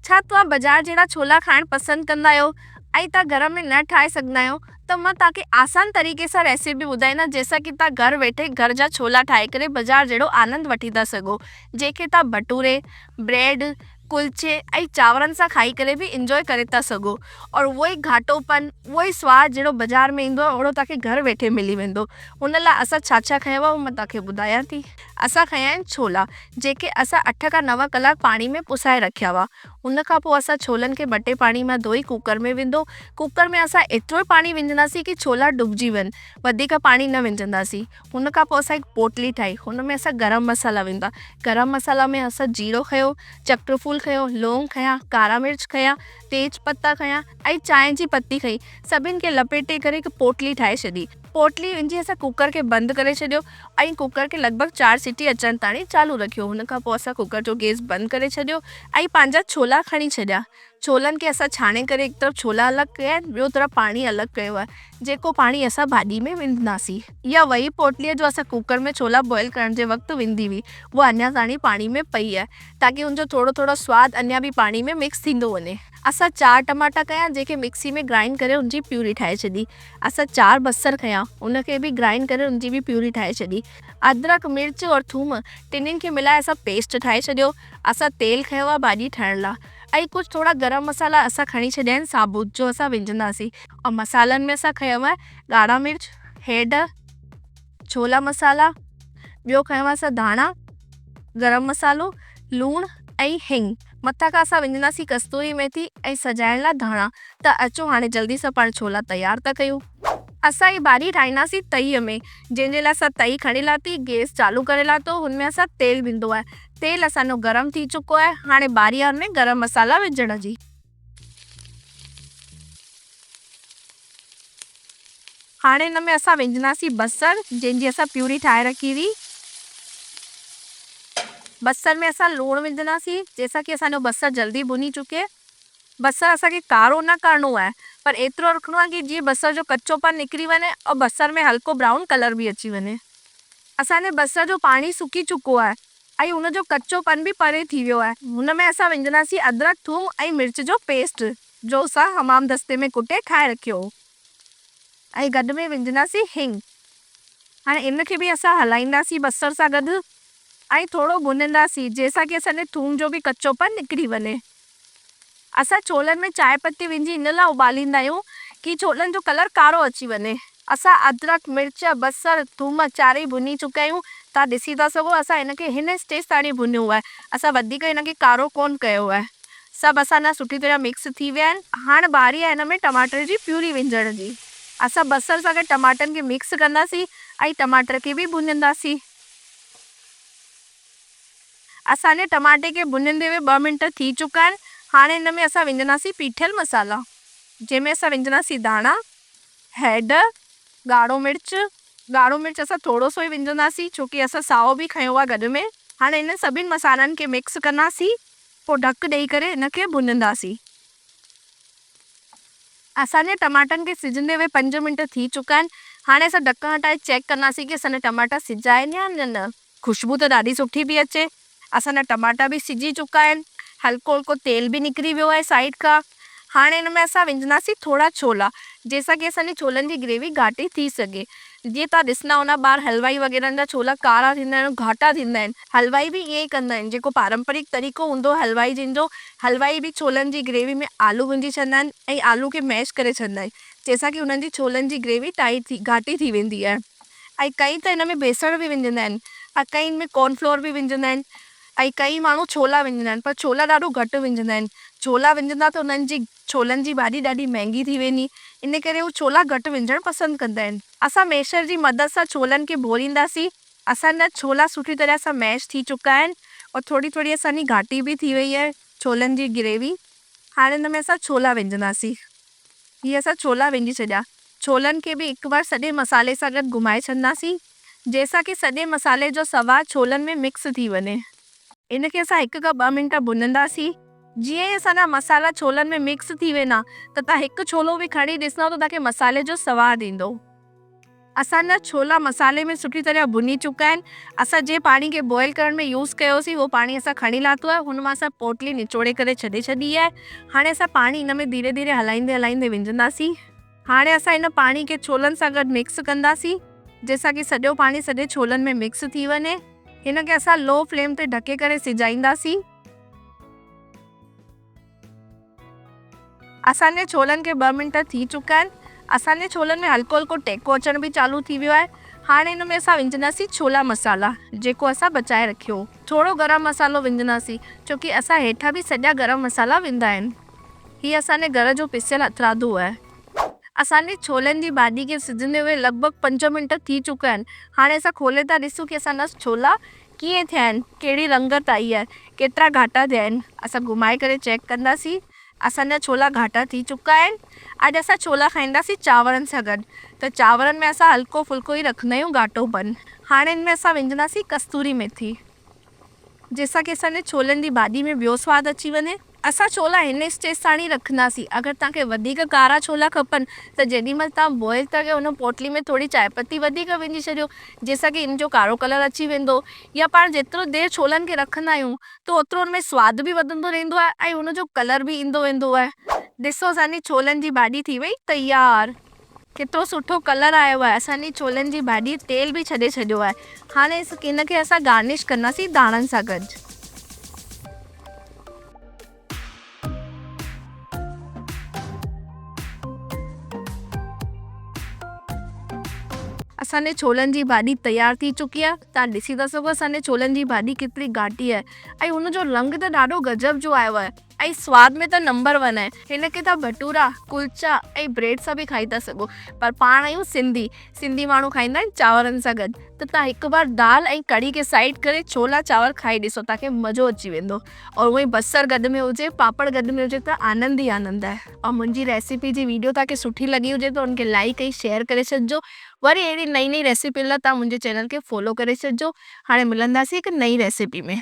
ڇا توهان بازار جهڙا ڇولا کائڻ پسند ڪندا آهيو ۽ توهان گهر ۾ نه ٺاهي سگهندا آهيو ته مان توهان کي آسان طريقي سان ريسيپي ٻڌائيندس جنهن سان ڪي توهان گهر ويٺي گهر جا ڇولا ٺاهي ڪري بازار جهڙو آنند وٺي ٿا سگهو جنهن کي توهان ڀٽوري، بريڊ، ڪلچي ۽ چانورن سان کائي ڪري به انجوائي ڪري ٿا سگهو اور اهو ئي گهاٽو پن اهو ئي سواد جهڙو بازار ۾ ايندو آهي اهڙو توهان کي گهر ويٺي ملي ويندو ان لاء اسان ڇا ڇا کنيو آهي اهو مان توهان کي ٻڌايان ٿي. اسان کنيا آهن ڇولا جيڪي اسان اٺ کان نو ڪلاڪ پاڻي ۾ پسائي رکيا هئا. ان کان پوء اسان ڇولن کي ٻه ٽي پاڻي مان ڌوئي ڪوڪر ۾ وڌو. ڪوڪر ۾ اسان ايترو ئي پاڻي وجهنداسين ڪي ڇولا ڊبجي وڃن وڌيڪ پاڻي نه وجهنداسين. ان کان پوء اسان هڪ پوٽلي ٺاهي ان ۾ اسان گرم مصالحا وڌا. گرم مصالحا ۾ اسان جيرو کنيو، چڪر ڦول کنيو، لونگ کنيا، ڪارا مرچ کنيا، تيج پتا کنيا ۽ چانهه جي پتي کنئي. سڀني کي لپيٽي ڪري هڪ پوٽلي ٺاهي ڇڏي. پوٽلي وجهي اسان ڪوڪر کي بند ڪري ڇڏيو ۽ ڪوڪر کي لڳ ڀڳ چار سيٽي اچڻ تاڻي چالو رکيو. ان کان پوء اسان ڪوڪر جو گيس بند ڪري ڇڏيو ۽ پنهنجا ڇولا کڻي ڇڏيا. ڇولن کي اسان ڇاڻي ڪري هڪ طرف ڇولا الڳ ڪيا آهن ٻيو طرف پاڻي الڳ ڪيو آهي جيڪو پاڻي اسان ڀاڄي ۾ وجهنداسين. اها وئي پوٽليء جو اسان ڪوڪر ۾ ڇولا بوائل ڪرڻ جي وقت وڌي هئي اها اڃا تاڻي پاڻي ۾ پئي آهي تاڪي ان جو ٿورو ٿورو سواد اڃا به پاڻي ۾ مڪس ٿيندو وڃي. اسان چار ٽماٽا ڪيا جنهن کي مڪسي ۾ گرائنڊ ڪري ان جي پيوري ٺاهي ڇڏي. اسان چار بصر کنيا ان کي به گرائنڊ ڪري ان جي به پيوري ٺاهي ڇڏي. ادرڪ، مرچ اور ٿوم ٽنهين کي ملائي اسان پيسٽ ٺاهي ڇڏيو. اسان تيل کنيو آهي ڀاڄي ٺاهڻ لا ۽ ڪجهه ٿورا گرم مصالحا اسان کڻي ڇڏيا آهن ثابت جو اسان وجهنداسين اور مصالحن ۾ اسان کنيو آهي ڳاڙها مرچ، هيڊ، ڇولا مصالحا، ٻيو کنيو آهي اسان ڌاڻا، گرم مصالحو، لوڻ ۽ هنگ. مٿان کان اسان وجهنداسين ڪستوري ميٿي ۽ سجائڻ لا ڌاڻا. ته اچو هاڻي جلدي سان پاڻ ڇولا تيار ٿا ڪيون. اسان هي ڀاڄي ٺاهينداسين تئيء ۾ جنهن جي لاء اسان تئي کڻي لاٿي، گيس چالو ڪري لاٿو، هن ۾ اسان تيل وڌو آهي، تيل اسان جو گرم ٿي چڪو آهي، هاڻي باري آهي هن ۾ گرم مصالحا وجهڻ جي. هاڻي هن ۾ اسان وجهنداسين بصر جنهن جي اسان پيوري ٺاهي رکي هئي. بصر ۾ اسان لوڻ وجهنداسين جنهن سان ڪي اسان جو بصر جلدي ڀڃي چڪي. بصر اسان کي ڪارو نه ڪرڻو آهي پر ايترو رکڻو آهي ڪي جيئن بصر جو ڪچو پن نڪري وڃي ۽ بصر ۾ هلڪو برائون ڪلر به اچي وڃي. اسان جي بصر جو پاڻي سڪي چڪو آهي ۽ ان جو ڪچو پن به پري ٿي ويو آهي. هن ۾ اسان وجهنداسين ادرڪ، ٿوم ۽ مرچ جو پيسٽ جو اسان حمام دستي ۾ ڪٽي ٺاهي رکيو هو ۽ گڏ ۾ وجهنداسين هنگ. هاڻي ان کي به اسان هلائينداسين بصر سان گڏ ۽ ٿورو ڀڃنداسين جنهن سان ڪي اسان جي ٿوم جو به ڪچو پن نڪري وڃي. اسان ڇولن ۾ چانهه پتي وجهي ان لاء اٻاليندا آهيون ڪي ڇولن جو ڪلر ڪارو اچي وڃي. اسان ادرڪ، مرچ، بصر، ٿوم چارئي ڀڃي چڪيا آهيون. توهان ڏسي ٿا سگهو اسان هن کي هن اسٽيج تاڻي ڀڃيو آهي. اسان وڌيڪ هن کي ڪارو ڪونه ڪيو آهي. سڀ اسان جا سٺي طرح مڪس ٿي ويا آهن. هاڻ باري آهي هن ۾ ٽماٽر جي پيوري وجهڻ جي. اسان بصر سان گڏ ٽماٽن کي مڪس ڪنداسين ۽ ٽماٽر کي به ڀڃنداسين. اسان جي ٽماٽي کي ڀڃندي به ٻه منٽ ٿي چڪا آهن. هاڻي هن ۾ اسان وجهنداسين پيٺيل مصالحا جنهن ۾ اسان وجهنداسين ڌاڻا، هيڊ، ڳاڙهو مرچ، ڳاڙهو مرچ اسان ٿورو سو ئي وجهنداسين ڇو ڪي اسان سائو به کنيو آهي گڏ ۾. هاڻي انهن سڀني مصالحن کي مڪس ڪنداسين پوء ڍڪ ڏئي ڪري ان کي ڀڃنداسين. اسان جي ٽماٽن کي سجهندي به پنج منٽ ٿي چڪا آهن. هاڻي اسان ڍڪڻ هٽائي چيڪ ڪنداسين ڪي اسان جا ٽماٽا سجهيا آهن يا نه. خوشبو ته ڏاڍي سٺي پئي اچي. اسان جا ٽماٽا به سجهي چڪا آهن. هلڪو هلڪو تيل به نڪري ويو آهي سائيڊ کان. هاڻي ان ۾ اسان وجهنداسين ٿورا ڇولا جنهن سان ڪي اسان جي ڇولن جي گريوي گهاٽي ٿي سگهي. جيئن توهان ڏسندا هوندا ٻاهر حلوائي وغيرن جا ڇولا ڪارا ٿيندا آهن گهاٽا ٿيندا آهن. حلوائي به ائين ئي ڪندا آهن جيڪو پارمپرڪ طريقو هوندو آهي حلوائي جن جو حلوائي به ڇولن جي گريوي ۾ آلو وجهي ڇڏندا آهن ۽ آلو کي ميش ڪري ڇڏندا آهن جنهن سان ڪي انهن جي ڇولن جي گريوي ٽائيٽ ٿي گهاٽي ٿي ويندي آهي ۽ ڪئين ته ان ۾ بيسڻ به وجهندا آهن ۽ ڪئين ان ۾ ڪارن فلور به وجهندا آهن ۽ ڪئين ماڻهو ڇولا وجهندا آهن پر ڇولا ڏاڍو گهٽ وجهندا آهن ڇولا وجهندا ته انهن جي ڇولن جي ڀاڄي ڏاڍي مهنگي ٿي ويندي ان ڪري هو ڇولا گهٽ وجهڻ پسند ڪندا آهن. اسان ميشر جي مدد سان ڇولن کي ڀورينداسين. اسان جا ڇولا سٺي طرح سان ميش ٿي چڪا آهن اور ٿوري ٿوري اسان جي گهاٽي به ٿي وئي آهي ڇولن جي گريوي. هاڻي ان ۾ اسان ڇولا وجهنداسين. هي اسان ڇولا وجهي ڇڏيا. ڇولن کي به هڪ بار سڄي مصالحي سان گڏ گهمائي ڇڏنداسين جنهن سان ڪي سڄي مصالحي جو سواد ڇولن ۾ مڪس ٿي وڃي. ان کي اسان هڪ کان ٻه منٽ ڀڃنداسين. جيئن ئي اسان جا مصالحا ڇولن ۾ مڪس ٿي ويندا ته توهان هڪ ڇولو به کڻي ڏسندؤ ته توهان کي مصالحي جو سواد ايندو. اسان جا ڇولا مصالحي ۾ سٺي طرح ڀڃي چڪا آهن. اسان جنهن پاڻي کي بوائل ڪرڻ ۾ يوز ڪيوسين اهو پاڻي اسان کڻي لاٿو آهي. هن مان اسان پوٽلي نچوڙي ڪري ڇڏي ڇڏي آهي. هاڻي اسان پاڻي ان ۾ ڌيري ڌيري هلائيندي هلائيندي وجهنداسين. هاڻي اسان ان پاڻي کي ڇولن سان گڏ مڪس ڪنداسين جنهن سان ڪي سڄو پاڻي سڄي ڇولن ۾ مڪس ٿي وڃي. هن کي اسان لو فليم تي ڍڪي ڪري سجائينداسين. اسان جي ڇولن کي ٻه منٽ ٿي چڪا آهن. اسان جي ڇولن ۾ هلڪو هلڪو ٽهڪو اچڻ به چالو ٿي ويو آهي. هاڻي هن ۾ اسان وجهنداسين ڇولا مصالحا جيڪو اسان بچائي رکيو هو. ٿورو گرم مصالحو وجهنداسين ڇو ڪي اسان هيٺان به سڄا گرم مصالحا وڌا آهن. هي اسان جي گهر جو پيسيل هٿرادو آهي. اسان جي ڇولن جي ڀاڄي کي سجهندي هوئي لڳ ڀڳ پنج منٽ ٿي چڪا آهن. هاڻي اسان کولي ٿا ڏسون ڪي اسان جا ڇولا ڪيئن ٿيا آهن، ڪهڙي رنگت آئي آهي، ڪيترا گهاٽا ٿيا آهن. اسان گهمائي ڪري چيڪ ڪنداسين. اسان جا ڇولا گهاٽا ٿي چڪا آهن. اڄ اسان ڇولا کائينداسين چانورن سان گڏ ته چانورن ۾ اسان هلڪو ڦلڪو ئي رکندا آهيون گهاٽو پن. هاڻي ان ۾ اسان وجهنداسين ڪستوري ميٿي. جنهن سان ڪي اسان جي ڇولن جي ڀاڄي ۾ ٻيو سواد اچي وڃي. اسان ڇولا هن اسٽيج تاڻي رکنداسين. اگر توهان کي وڌيڪ ڪارا ڇولا کپن ته جيڏي مهل توهان بوائل ٿا ڪيو ان پوٽلي ۾ ٿوري چانهه پتي وڌيڪ وجهي ڇڏيو جنهن سان ڪي ان جو ڪارو ڪلر اچي ويندو يا پاڻ جيترو دير ڇولن کي رکندا آهيون ته اوترو ان ۾ سواد به وڌندو رهندو آهي ۽ ان جو ڪلر به ايندو ويندو آهي. ڏسو اسان جي ڇولن جي ڀاڄي ٿي وئي تيار. ڪيترو سٺو ڪلر آيو آهي اسان جي ڇولن جي ڀاڄي تيل به ڇڏي ڇڏيو آهي هاڻي ان کي اسان گارنش ڪنداسين ڌاڻن سان گڏ. اسان جي ڇولن جي ڀاڄي تيار ٿي چڪي آهي توهان ڏسي ٿا سگهو اسان جي ڇولن جي ڀاڄي ڪيتري گهاٽي آهي ۽ ان جو رنگ ته ڏاڍو غضب جو آيو آهي ۽ سواد ۾ ته نمبر ون آهي. هن کي توهان ڀٽورا، ڪلچا ۽ بريڊ سان به کائي ٿا سگهو. پر پاڻ آهيون سنڌي، سنڌي ماڻهو کائيندا آهن چانورن سان گڏ ته توهان هڪ بار دال ۽ ڪڙهي کي سائيڊ ڪري ڇولا چانور کائي ڏسو توهان کي مزو اچي ويندو اور اونئن ئي بصر گڏ ۾ هجي پاپڙ گڏ ۾ هجي ته آنند ئي آنند آهي. اور منهنجي ريسيپي جي ويڊيو توهان کي سٺي لڳي هجي ته ان کي لائيڪ ۽ شيئر ڪري ڇڏجو. وري اهڙي نئين نئين ريسيپي لاء توهان منهنجي چينل کي فالو ڪري ڇڏجو. هاڻي ملنداسين هڪ نئين ريسيپي ۾.